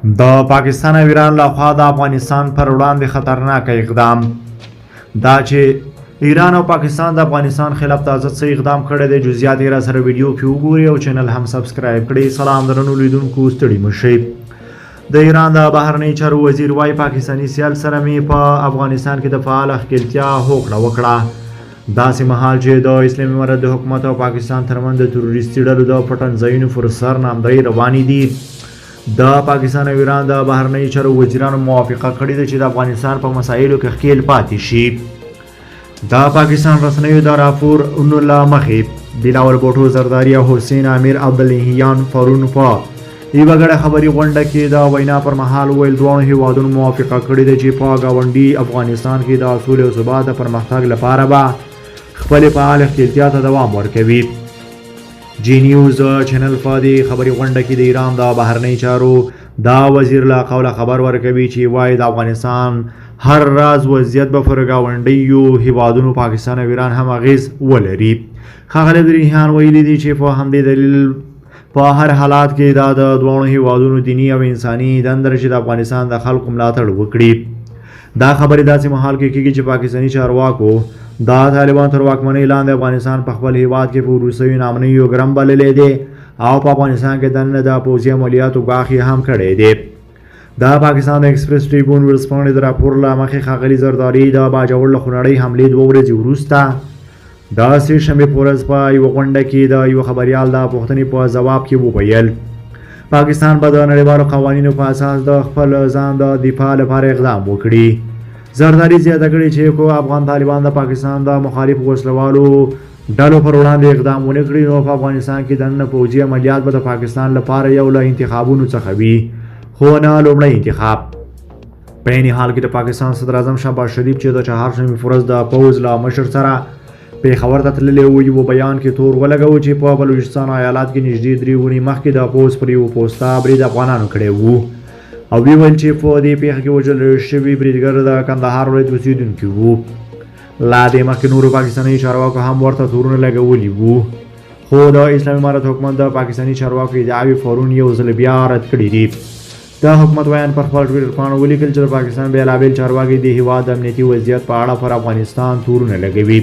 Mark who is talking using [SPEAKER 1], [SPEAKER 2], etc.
[SPEAKER 1] د پاکستان او ایران لخوا د افغانستان پر وړاندې خطرناک اقدام. دا چې ایران او پاکستان د افغانستان خلاف تازه څه اقدام کړی دی، جزئیات یې را سره ویډیو کې وګورئ او چینل هم سبسکرایب کړئ. سلام درنو لیدونکو، ستړي مه شئ. د ایران د بهرنیو چارو وزیر وایي، پاکستاني سیال سره مې په افغانستان کې د فعاله ښکېلتیا هوکړه وکړه. داسې مهال چې د اسلامي امارت د حکومت او پاکستان ترمنځ د تروریستي ډلو د پټنځایونو پر سر ناندرۍ روانې دي، د پاکستان او ایران د بهرنیو چارو وزیرانو موافقه کړې ده چې د افغانستان په مسایلو کې ښکېل پاتې شي. د پاکستان رسنیو د راپورونو له مخې، بلاول بوټو زرداري او حسین امیر عبدالهیان پرون په یوه ګډه خبري غونډه کې د وینا پر مهال وویل، دواړو هیوادونو موافقه کړې ده چې په ګاونډي افغانستان کې د سولې او ثبات د پرمختګ لپاره به خپلې فعالې ښکېلتیا ته دوام ورکوي. جی نیوز چینل په دې خبري غونډه کې د ایران د بهرنیو چارو دا وزیر له قوله خبر ورکوي چې وایي، د افغانستان هر راز وضعیت به پر ګاونډیو هیوادونو پاکستان او ایران هم اغیز ولري. ښاغلي عبدالرحیان ویلي دي چې په همدې دلیل په هر حالات کې دا د دواړو هیوادونو دیني او انساني دنده چې د افغانستان د خلکو ملاتړ وکړي. دا خبرې داسې مهال کې کېږي چې پاکستاني چارواکو د طالبان تر واکمنۍ لاندې افغانستان په خپل هیواد کې په وروستیو ناامنیو ګرم بللی دی او په افغانستان کې دننه د پوځي عملیاتو ګواښ یې هم کړی دی. د پاکستان د ایکسپریس ټریبون ورځپاڼې د راپور له مخې، ښاغلي زرداري د باجوړ له خونړۍ حملې 2 ورځې وروسته د سې شنبې په ورځ په یوه غونډه کې د یوه خبریال د پوښتنې په ځواب کې وویل، پاکستان به د نړیوالو قوانینو په اساس د خپل ځان د دفاع لپاره اقدام وکړي. زرداري زیاته کړې چې که افغان طالبان د پاکستان د مخالفو وسلهوالو ډلو پر وړاندې اقدام ونه کړي، نو په افغانستان کې دننه پوځي عملیات به د پاکستان لپاره یو له انتخابونو څخه وي، خو نه لومړی انتخاب. په عین حال کې د پاکستان صدراعظم شهباز شریف چې د چهارشنبې په ورځ د پوځ له مشر سره پېښور ته تللی و، یوه بیان کې تور ولګاوه چې په بلوچستان ایالات کې نږدې 3 اونۍ مخکې د پوځ پر یوه پوسته برید افغانانو کړی وو او ویې ویل چې په دې پېښه کې وژل شوي بریدګر د کندهار ولایت اوسېدونکي وو. لا دې مخکې نورو پاکستاني چارواکو هم ورته تورونه لګولي وو، خو د اسلامي امارت حکومت د پاکستاني چارواکو ادعاوې پرون یو ځل بیا رد کړې دي. د حکومت ویاند پر خپل ټویټر پاڼه ولیکل چې د پاکستان بېلابېل چارواکي د هیواد د امنیتي وضعیت په اړه پر افغانستان تورونه لګوي.